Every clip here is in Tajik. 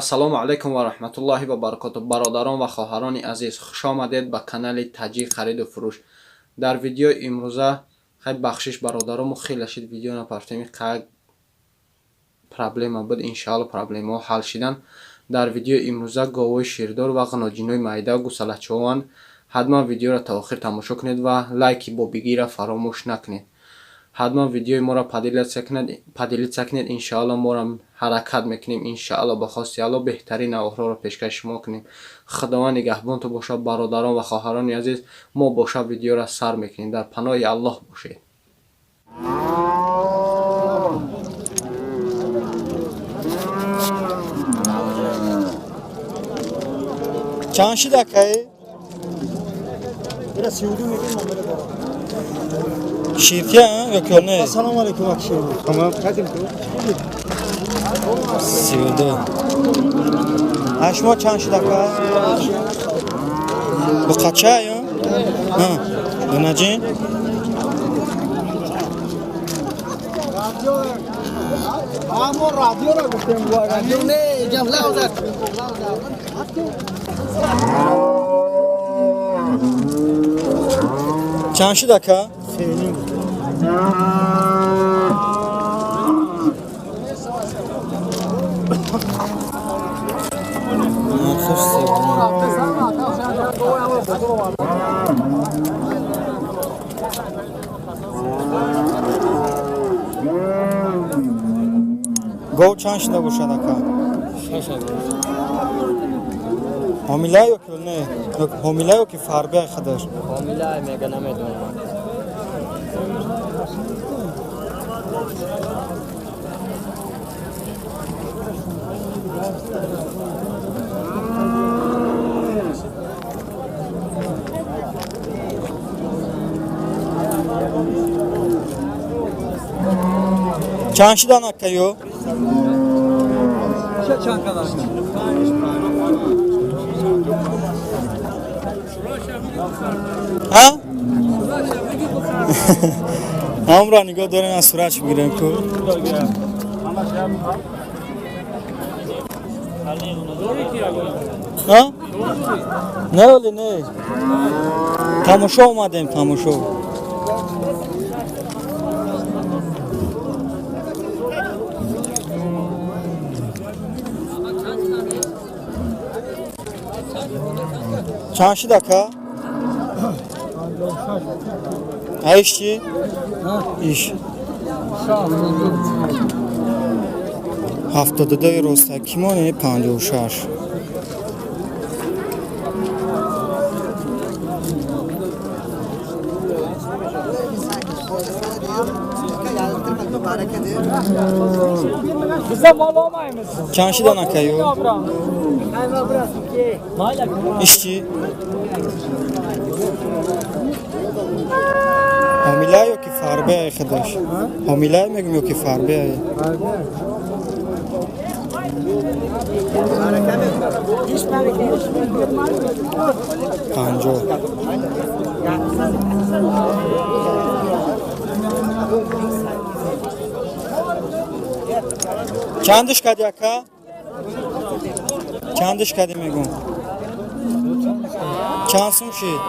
Ассалому алайкум ва раҳматуллоҳи ва баракоту. Бародарон ва хоҳарони азиз, хуш омадед ба канали Таҷик хариду фурӯш. Дар видеои имрӯза хай бахшиш бародарому хеле шид видео напартеми, қак проблема буд, иншаалло проблемаҳо ҳал шидан. Дар видеои имрӯза говои ширдор ва ғаноҷинои майда гусалачованд. Ҳатман видеоро то охир тамошо кунед ва лайки бобигиро фаромӯш накунед. Ҳатман видеои моро поделиться кунед, иншаалло моро ҳаракат мекунем, иншаалло ба хости Алло беҳтарин навоҳроро пешкаши шумо кунем. Худованд нигаҳбонтон бошад, бародарон ва хоҳарони азиз. Мо боша видеоро сар мекунем. Дар паноҳи Аллоҳ бошед. Чанд шид акай? Ира 32 мегӯем, номери бора. Ширтия ё ки не? Ассалому алайкум, акшир. Тамом, кадим ту? 32. Ашмо чанд шид ака? Бу қача ё? Ҳа, дунаҷин? Радио. Амо радиоро гуфтем, радио не, ҷам лавзат. Чанд шид ака? Сеним. Гов чанд шида бошад ака? Ҳомила ё ки не? Ҳомила ё ки фарбе худаш? Ҳомила мега, намедонам. Чанд шидан ака ё? Чанд кадан? Ҳа? Ҳамро нигоҳ дорем, аз суратш бигирем ку. Ҳа? Не, вале не. Тамошо омадем, тамошо. Чанд шид ака? Иш чӣ? Иш. 72 ростакимон, 56. Чанд шидан ака ё? Иш чӣ? Ҳомила ё ки фарбе худаш? Ҳомила мегӯм ё ки фарбе? 50. Чандиш кади ака? Чандиш кади мегӯм? Чанд сум шид?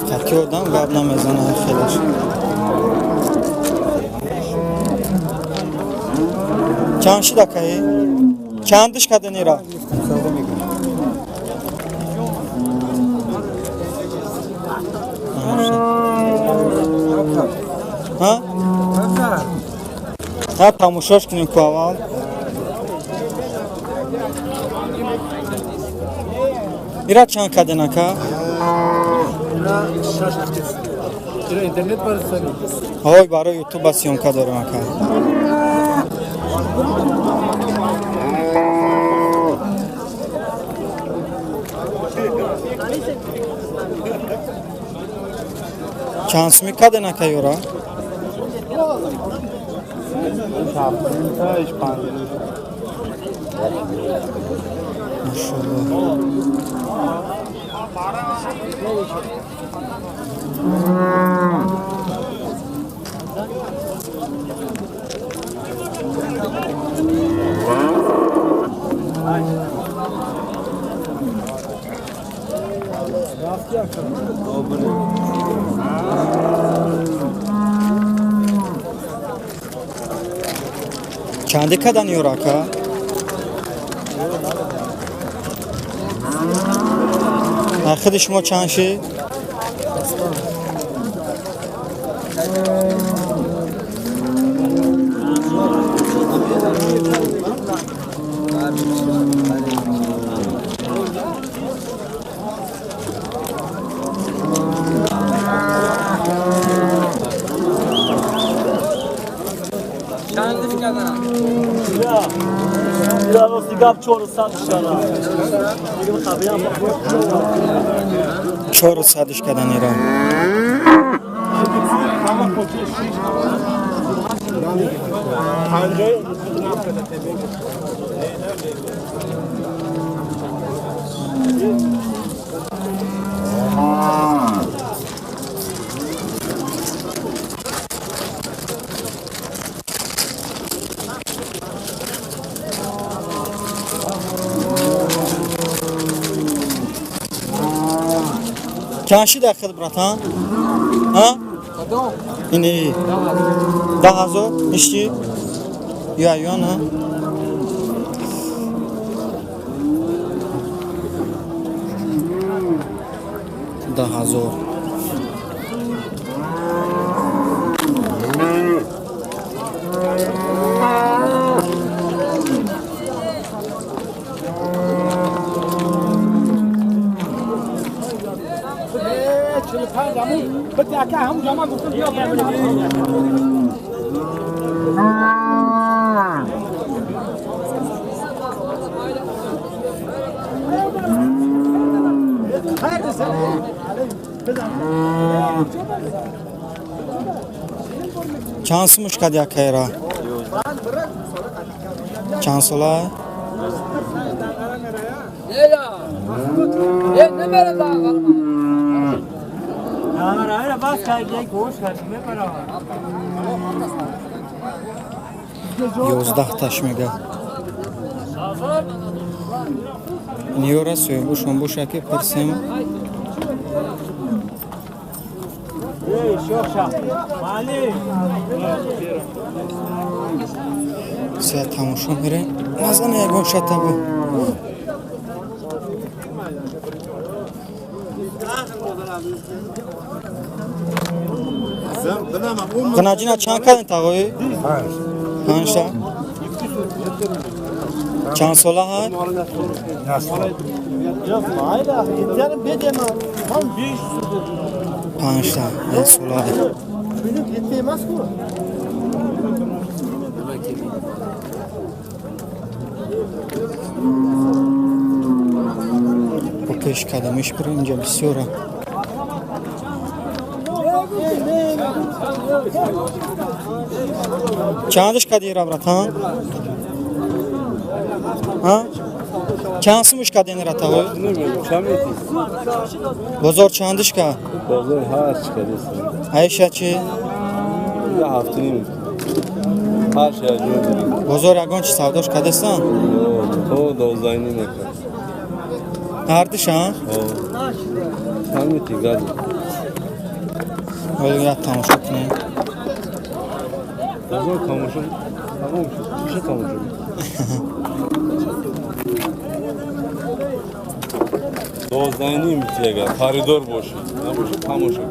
Қати одам гап намезана хелаш. Чанд шид акаи? Чандиш каданира? Ҳа? Ҳа, тамошош кунем ку аввал. Ира чанд каден ака? Ой, барои ютуба съёмка дорем ака. Чанд суми каден ака ёра? Машалло. Чанде кадан ёр ака? Худи шумо чанд шид? Чору садиш кадан ира. Чанд шид ахид, братан? Ҳа? Ини 10,000 ишти? Ё ё на? 10,000. Чанд сумуш кади акайра? Чанд сола? 11 таш мега. Ниёра соҳибушон боша ки пурсем. Сея тамошо мерем. Мазана ягон шатабу. Гынаҷина чанд кардем тағои? Панҷта. Чанд сола ҳай? Панҷта. Сола ҳай. Бо пеш кадамиш бирем, инҷа бисёра. Чандиш кади ра, братан? Ҳа? Чанд сумуш кади ра тағой? Бозор чандиш ка? Бозор ҳашт кадист. Айша чи? 7.5. Ҳашт ҷо. Бозор ягон чи савдош кадистан? То 12.5 ка. Ҳардиш, ҳа? Ҳами тигад. Ҳоло як тамошо кунем. Бозор тамошо тамом шуд. Чӣ тамошо? 12.5 агар харидор бошед, набошад тамошо.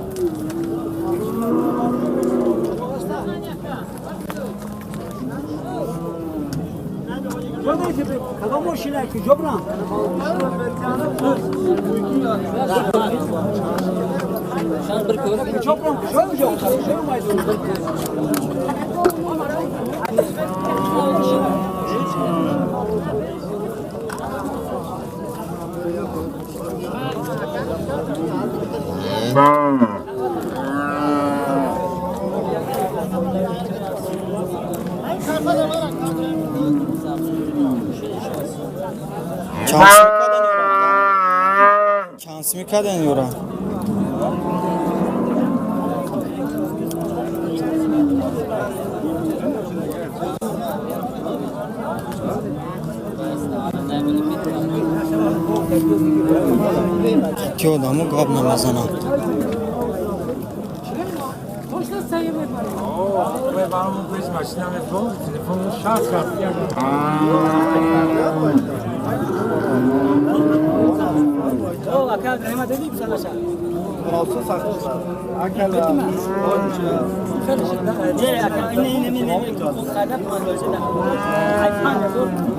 Чанд сими карден юра? Ки одамо гап намезанад.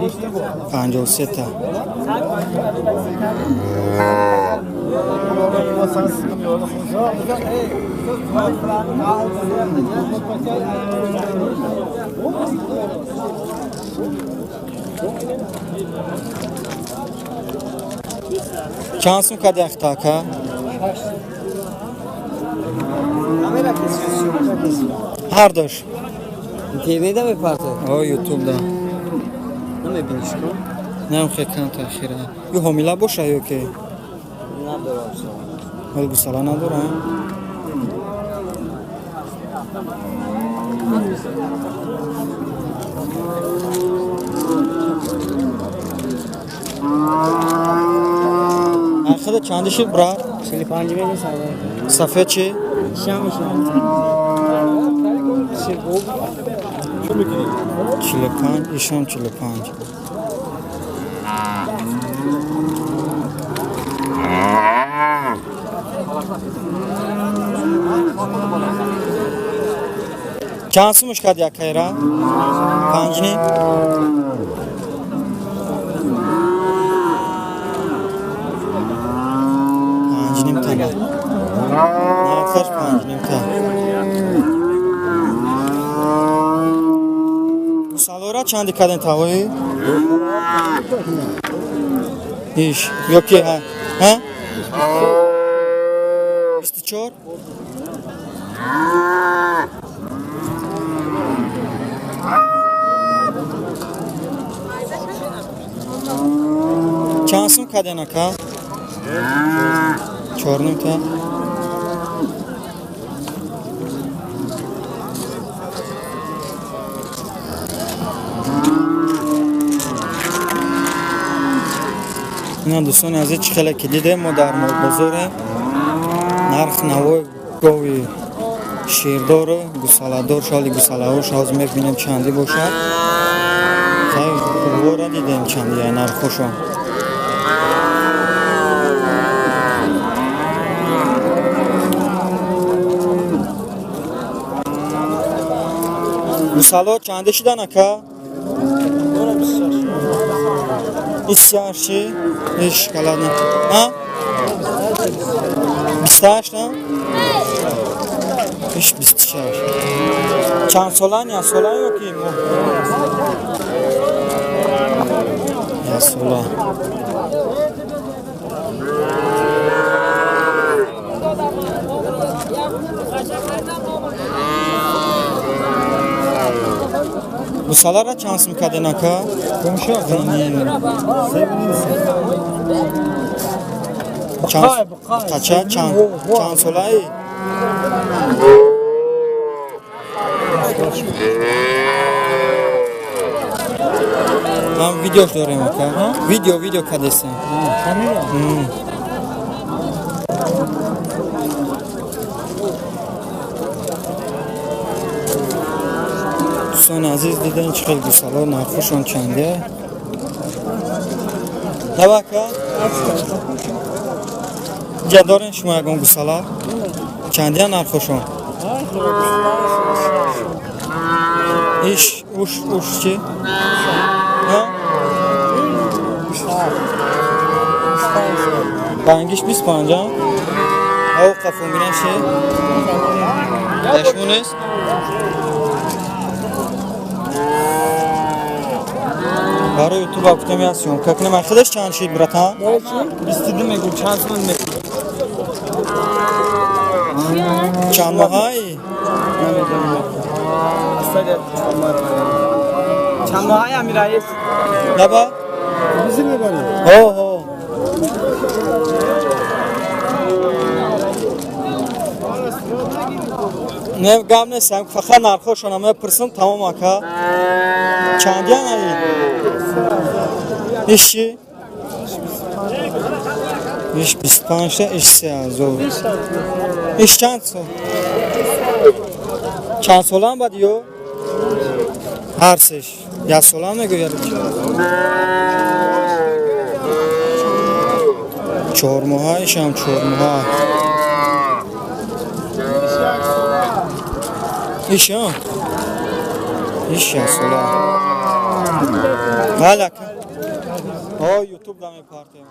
53 та. Чанд сум кади ахта, ака? Ҳардуш. Интернета мепартои? О, ютубда. Намебиниш ку? Нем, хе кам таъхира. Ю ҳомила боша ё ки? Надорам. Ҳол гусала надора? Ахида чанди шуд, брат? 45 меги савор. Сафед чи? Шам шам. 45, ишам 45. Чанд сумуш кард якайра? Панҷни? Панҷним та. Нархаш панҷним та. Гусалора чанди карден тавои? Иш, ёки ҳа? Ҳа? 24? Чанд сум карден, ака? Чорним та. Ина, дӯстони азиз, чӣ хеле ки дидем, мо дар молбозорем. Нарх навои гови ширдору гусаладор, шоли гусалаҳош ҳозир мебинем, чандӣ бошад. Хубора дидем, чанди нархошон. Гусало чанде шидан, ака? 28 ши? Иш калана. А? 28 на? Иш 26. Чанд солан, як сола ё ки мо? Як сола. Гусалара чанд сум карден, ака? Чанд чанд солаи? Ман видеош дорем, ака. Видео кардесем. Дӯстони азиз, дидем, чӣ хел гусало нархошон чанде. Навака? Ҷа дорем шумо ягон гусала? Чандия нархошон? Иш, уш чи? Ҳа? Рангиш 25 а? Ав қафонгиран ши? Дашму нест? Барои ютуба гуфтем, як съёмка кунем. Ахидаш чанд шид, братан? 22 мегӯ, чанд сум мегӯ? Чанд моҳаи? Чанд моҳаи, Амираис? Наба? Бизи мебарӣ? Ҳо, ҳо. Не гап нест, фақат нархошона мепурсам, тамом ака. Чандиян аи? Иш чи? Иш 25 та, иш 3000. Иш чанд сол? Чанд солам бад ё? Ҳар сеш. Як солам мегӯяд. 4 моҳа, ишам 4 моҳа. Ишам? Иш як сола. Бале ака. О, ютуб да мепартем.